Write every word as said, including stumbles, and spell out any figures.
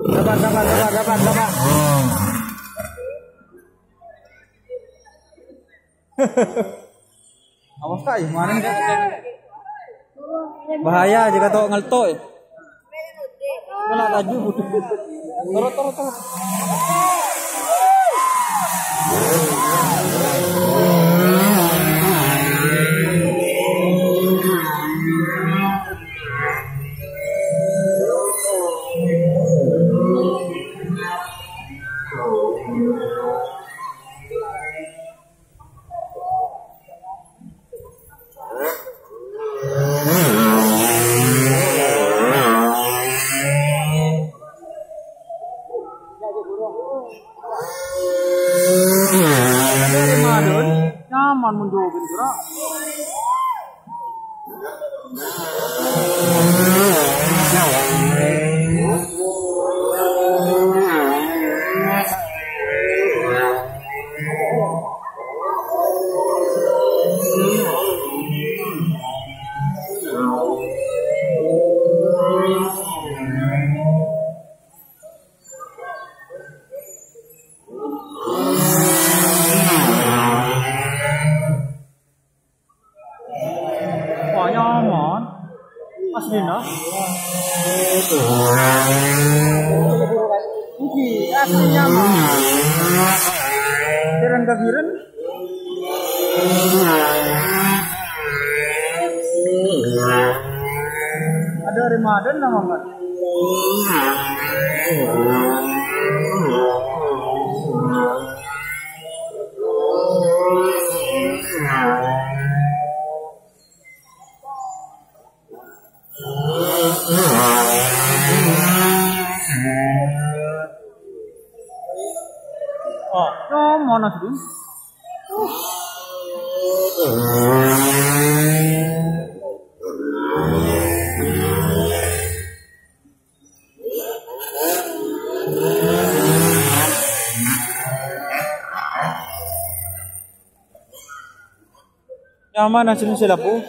Sabar, sabar, sabar, sabar, sabar. Awas, Kak, ya, mana nih, Kak? Bahaya jika tao ngelto, ya. Kena laju. Turun, turun, turun. Nyaman menjawab ini, Kak. Wah, nyaman. Asli, nah. Iki asli nyaman. Kirang kagiren. Ada Ramadan lah, Mamat. Oh, no, mana sih? Nyaman hasilnya sih, Labu.